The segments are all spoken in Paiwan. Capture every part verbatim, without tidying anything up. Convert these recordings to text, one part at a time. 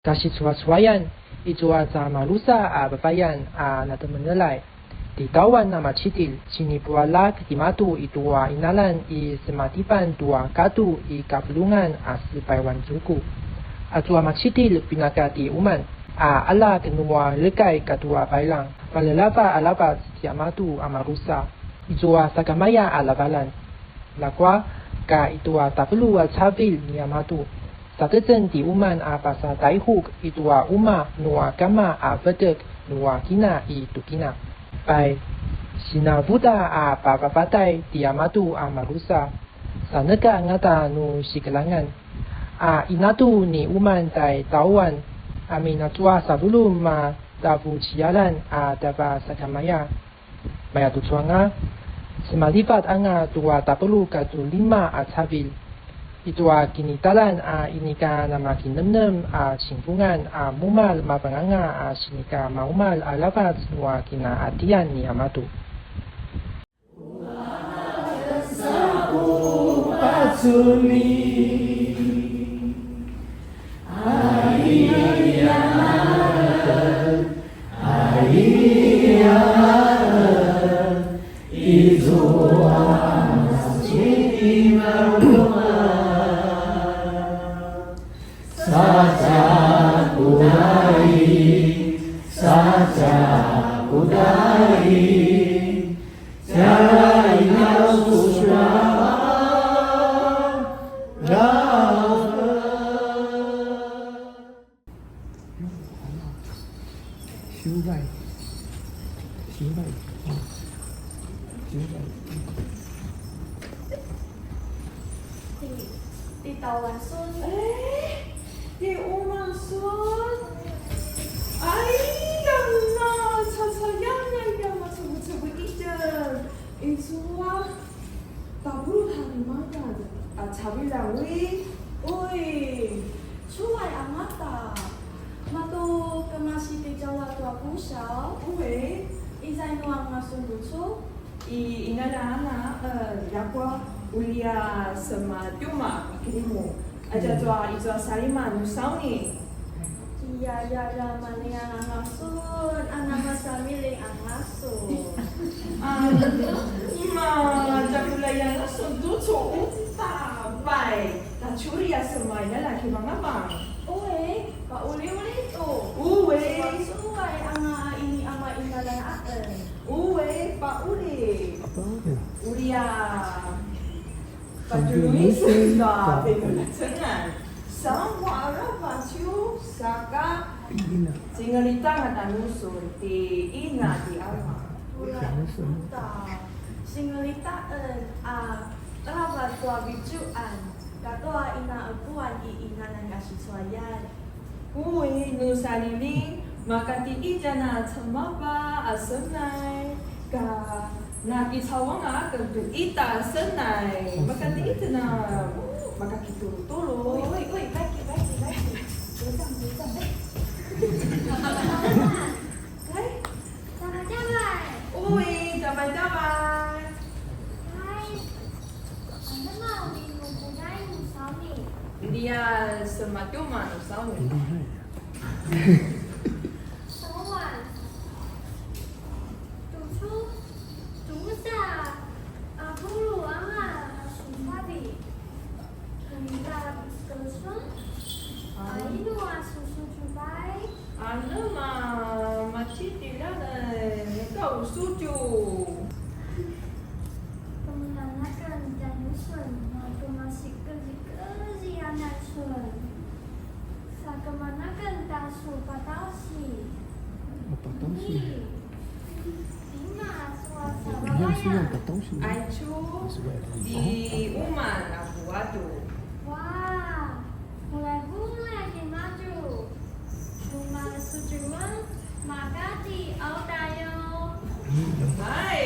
Kasicuacuayan, izua ca madrusa a vavayan a natemenelay. Ti Tauan a macidilj, sinipualjak timatu i tua inalan i sematipan tua katu i kavulungan a sepayuan zuku. Azua macidilj pinaka ti Uman, a aljak nua Lekay katua Pailang, malelava aravac tiamatu a madrusa. Izua sakamaya a lavalan. Ljakua, ka itua tapuluq a cavilj niamatu, sateceng ti Uman a pasa Taihuk itua quma nua kama a vetek nua kina i Tukina. Pai, sinavuda a papapatay tiamatu a madrusa, sa neka angata nu sikelangan. A inatu ni Uman tai Tauan, amin azua savulum a tavuciyalan a tjava sakamaya. Mayatucu anga, semalivat anga tua tapuluq katua lima a cavilj, itua kinitalan a inika namakinemnem a cinvungan a mumalj mavan anga a sinika maumalj aravac nua kinaqatian niamatu. Ti, ti Tauan sun. Eh, ti Uman sun. Ai, ya na, cacayan, ya, ya, macebucebu itjen. Izua, tapuluq a lima a cavilj a ui. Ui, cuay angata. Matu kemasi pitjala tua kusaw. Ui. Izua nu anga sun tucu. I ingalja anga, eh, ljakua, uri a sema tjumaq pakirimu. Aza tua izua salima nu sauni. Iya, iya, iya, malingan anga sun, a namasa miling anga sun. A, ima, tjakulay anga sun tucu uta, pai, tacuri a sema ingalja kivangavang. Ue, pauliuli tu. Ue. Suwasuway anga a ini ama ingalja aken. Ue, pauli. Uri a patjunisen tua pemelacengan. Sa mu aravac saka singelitanga tanusun ti ina ti ama. Ula uta singelitaen a aravac tua vitjuqan katua ina epuan i inanan kasicuayan. Ui, nu saljiling, maka ti itjen a cemava a senai, ka na kicauanga aken tu ita a senai, maka ti itjen a, maka kitulutulu. Ui, ui, ui, baiki, baiki, baiki. Bujang, bujang, eh. Hai. Tjavay, tjavay. Ui, tjavay, tjavay. Hai. Anema uri nu kuyain nu sauni? Uri a sema tjumaq nu sauni. Sawan. Tucu, tucu sa, a, pulu anga a supavi. Kemuda kesun, a, inu a susucupai? Anema, macidilj anan, neka u sutju. Kemuda aken tjanusun, na kemasi kezikezi anan sun. Sa kemuda aken ta su patausi. Patausi. Aicu, ti Uman a puadu. Wa, bulay bulay timadju. Uman sutjuan, maka ti autayo. Hai.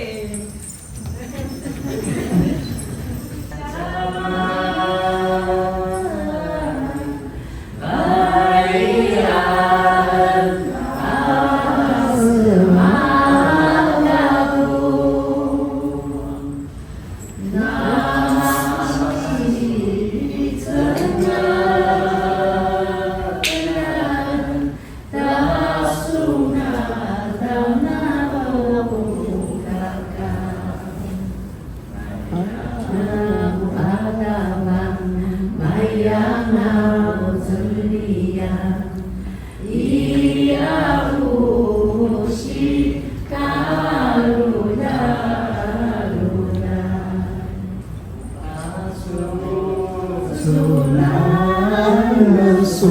还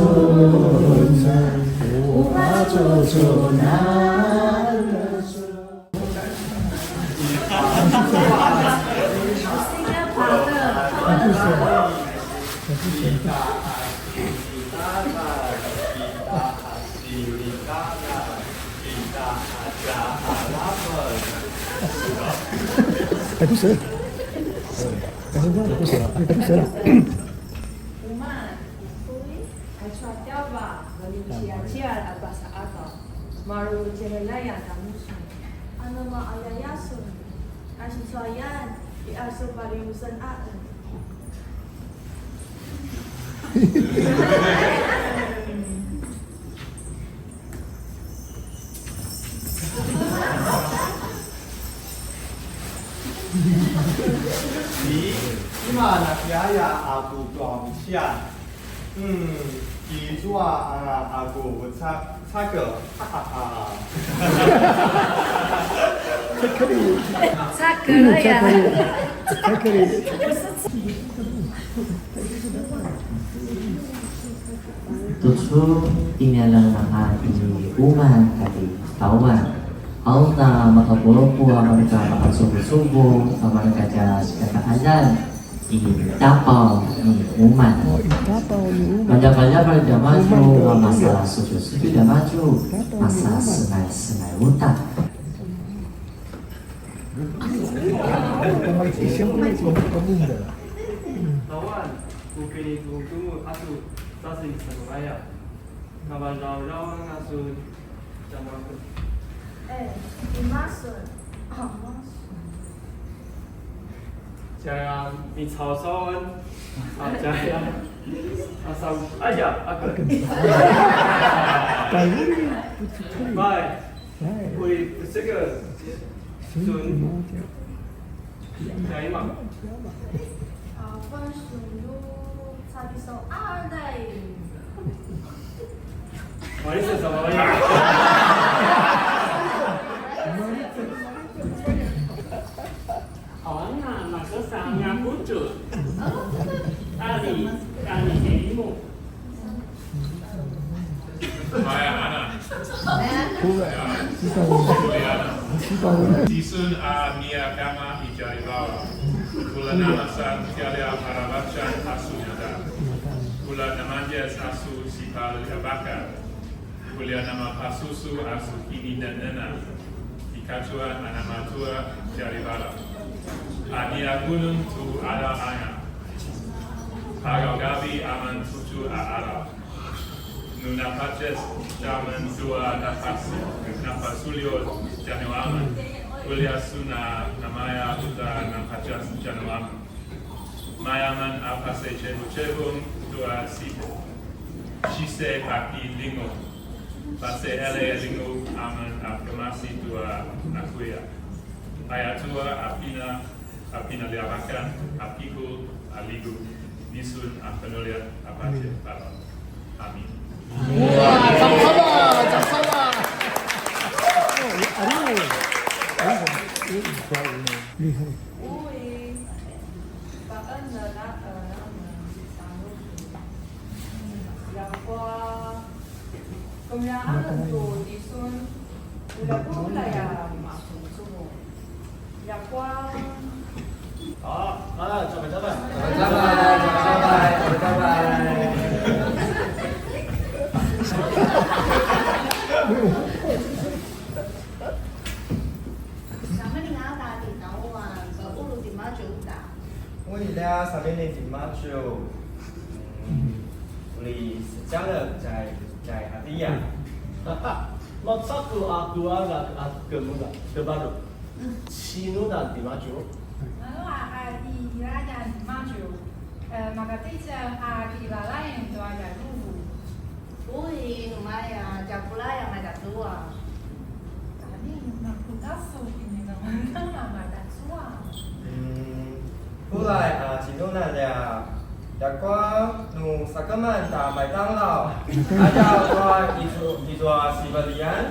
不是，还不是，还不是。Uma, aicu a tjava, valivuciacial a pasa ata, maru tjelayayan ta musun. Anema a yaya sun? Kasicuayan, i a su palivusen aen. Ni, ima nakiaya a ku tua vucian? Hmm, izua anga a ku vucak, cake, ha ha ha. Cake aya. Cake. Tucu timialjanga a i Uman kati Taiwan. Au na makapurupu a mareka makasubusubu a mareka tja sikataqaljan i Tapaw ni Uman. Maljapaljapalj tiamadju a masa susususu tiamadju, masa sengasengai uta. Tawan, ku kinitjutjut a su sasing sakuaya. Kavazauzaw anga sun tjamakun. E, tima sun? Tjaya micaucauan. A tjaya. Asam, aya, aken. Bai. Ui, seke. Sun. Tjaya ima. A, 番薯有差別少啊，对。不好意思，什么意思？Awana, masasangakucu. Tali, tali ilimu. Maya ana. Tisun a nia kama i Djalivala. Ula namasan tjalia paravacan a su nada. Ula namandjas a su sipaljabakan. Ula namapasusu a su kininanana. Ikacuan a namatua Djalivala. A nia kunung tu ala anga. Pagaugavi aman tucu a ala. Nu napatjas tjamen tua napas-, napasulju tjanuamen, ulja sun a namaya uta napatjas tjanuamen. Mayamen a pasecevungcevung tua si-, sise paki lingu. Pase'elei lingu amen a kemasi tua nakuya. Ayatua a pina a pinaljabakan, a pikul, a ligu, nisun a penuljat a patje. Amin. Ui, pa'enela'en amen. Ljakua kemelja'an tu tisun, ulja ku ulja a masusumu. Ljakua. A, a, cabay, cabay. Cabay, cabay, cabay, cabay. Samening a ta ti Taiwan, pa'ulu timadju uta. Ui, lja samening timadju. Uri secalek tjai, tjai Atia. Macaku a kuarak a kemuda, tebalu. Sinudan timadju. Malua a i Ilayan timadju. E, makatecel a kilalayan tua Yaluvu. Ui, numaya, tjakulaya matatua. Ani, nakuda su kinilawan a matatua. Hmm, ulja a cinunan lja, ljakua nu sakeman ta maitanglaw. Ayaw tua icu-, izua sivaliyan.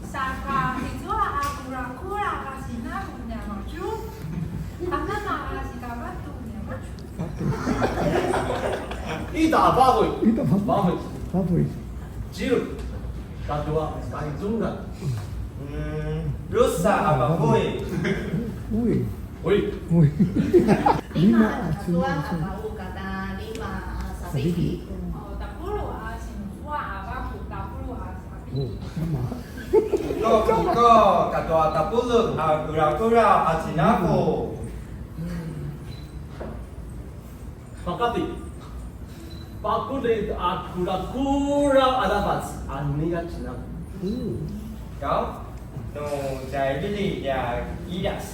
Saka izua a kurakura a sinaru niamadju. Anema a sikavatu niamadju. Ita a pavuy. Ita a pavuy. Pavuy. Cilu. Katua, kaizungan. Hmm, drusa a pavuy. Uy. Uy. Uy. Lima a cilu a cilu. Lima a cilu a cilu. Tapuluq a cilu a cilu. Tapuluq a cilu a cilu. Oh, sama. Ko, ko, katua tapuluq a kurakura a cinavu. Makati. Pakulit a kurakura aravac a nia cinavu. Kau, nu tjaivililj a qiljas.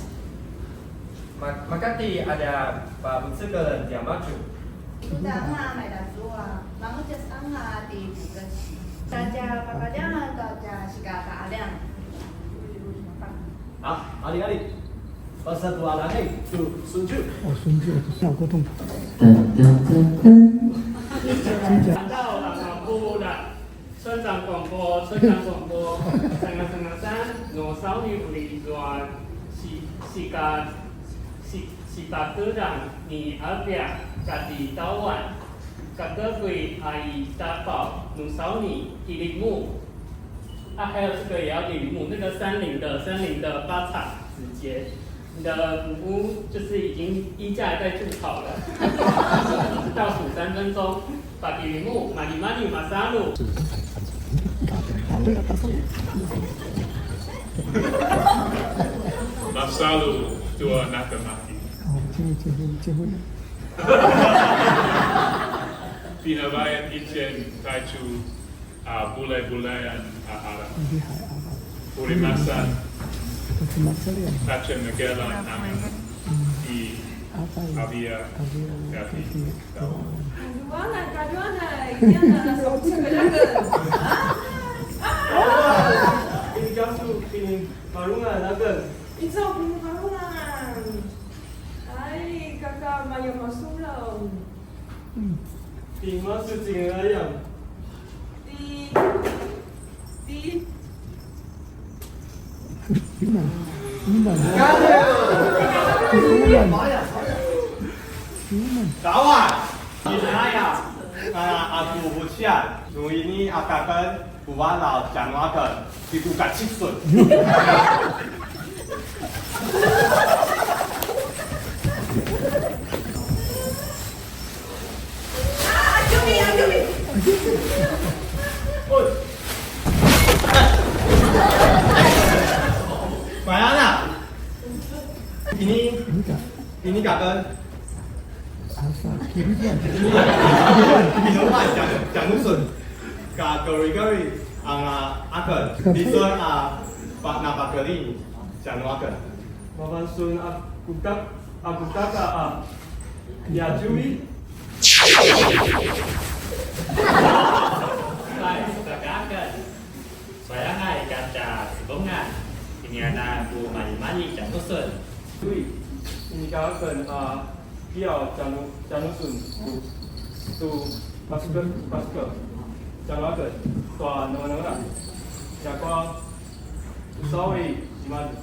Ma-, makati a tja pavucekelj tiamadju. Tuda anga maidazua, mangetjez anga ti Pukeci. Tja tja papaljangan tua tja sikataqaljang. A, ali, ali. Pasa tua langay, tu sunju. Oh, sunju, tu sa gotong. 噔噔噔噔。真假？ 村长广播，村长广播，sanga sanga san, nu sauni uri zua si-, sika-, si-, sipakudang ni Apia kati Taiwan, kakekui a i Tapau, nu sauni kilimu. A, 还有这个也要领悟，那个山林的，山林的巴塔子节，你的古屋就是已经衣架在筑好了，倒数三分钟， Pakilimu, malimali, masalu. Masalu, tua nakamaki. Pinavayan itjen taicu a bulay-bulayan a alang. Uri masan, tacen nagelan amen i Avia kati Taiwan. Kaluanay, kaluanay, ini anak sa ucik aken. Ini kasu, ini malungan aken. Ini sa ini malungan. Ay, kaka maya masulaw. Ti masu cingayan. Ti, ti. Iman. Iman. Iman. Iman. Kawan. Inaya. Aya aku hucian. Nu ini akaken. Puvala tjanuaken, ti ku kacisun. Mayana. Ini, ini kaken. Asa, kirian. Kirian, kirian. Tjanusun. Ka kari-kari anga aken. Tisun a pa-, na pakeli tjanuaken. Mavan sun a kukak-, a kukaka a ya Jumi. Pai, kukakaken. Sayangay ka tja sivungan. Ini anan ku malimali tjanusun. Ui, ini ka aken a kiyaw tjanu-, tjanusun tu, tu paskel, paskel. Tjanuaken tua nanguanguaq. Ljakua usawi timadju.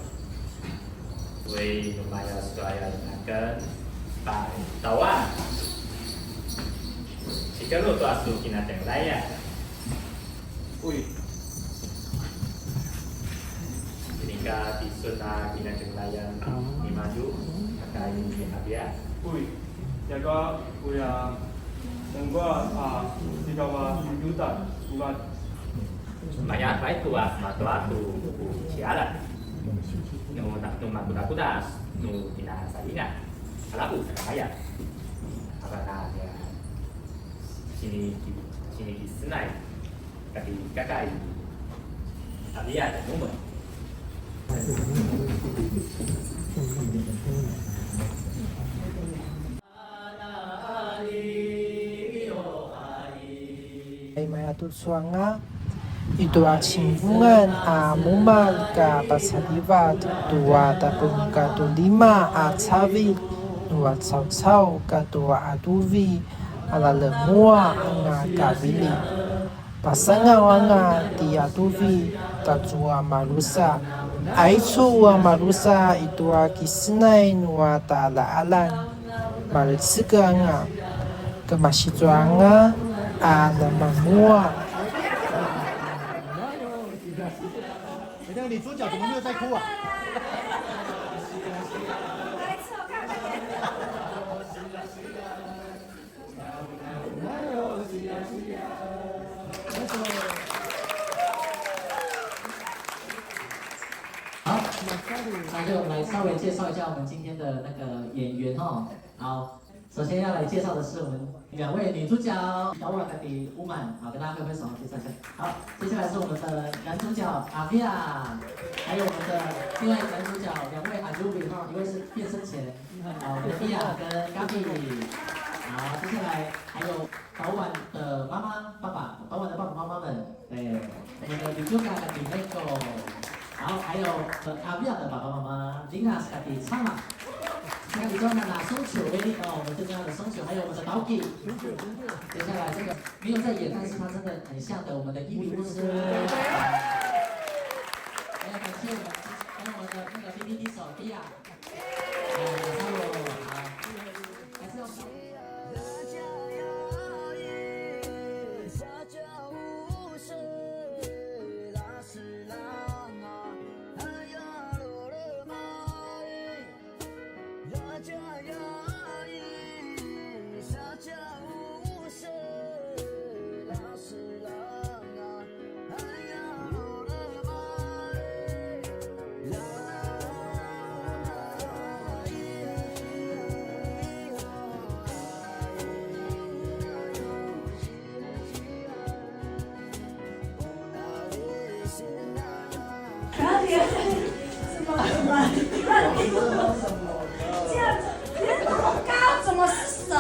Ui, nu maya suaya inaken, pai, tawa. Sikalu tua su kinatjengelayan. Ui. Inika tisun a kinatjengelayan nimadju, kaka ini Apia. Ui. Ljakua uya nengua a sikava yuta uvat. Maya pai tu a sematua tu ku cialan. Nu, nu makudakudas, nu kinasalingan. Alaku sakamaya. Avan a nia sini, sinikisenay. Kati kaka i Apia tjanumun. Ay, mayatucu anga i tua cinvungan a mumalj ka pasalivat tua tapung katua lima a cavilj nua caucau katua aduvi a lalenguaq anga kavili. Pasangaw anga ti aduvi, tacu a malusa. Aicu a malusa i tua kisenay nua taqaljaqaljan. Malecek anga. Kemasizuanga a namamua. 哎，那个女主角怎么没有在哭啊？ 好，那就来稍微介绍一下我们今天的那个演员哈。好，首先要来介绍的是我们两位女主角，小婉 kati Uman，好，跟大家挥挥手，介绍一下。好，接下来是我们的男主角 Avia，还有我们的另外一个男主角，两位 Ajubi 哈，一位是变身前，好，我们的 Ia 跟 Gabi。好，接下来还有 小婉的妈妈、爸爸，小婉的爸爸妈妈们，对，我们的 Licuka kati Neko，好，还有呃 Avia 的爸爸妈妈，Lingas kati Sama，还有 Licuka 的松球 Eli，哦，我们最重要的松球，还有我们的 Tauki。接下来这个没有在演，但是他真的很像的，我们的伊比牧师。还要感谢我们，还有我们的那个 B B D 手 Dia。 什么什么？这样子，那么高怎么是手？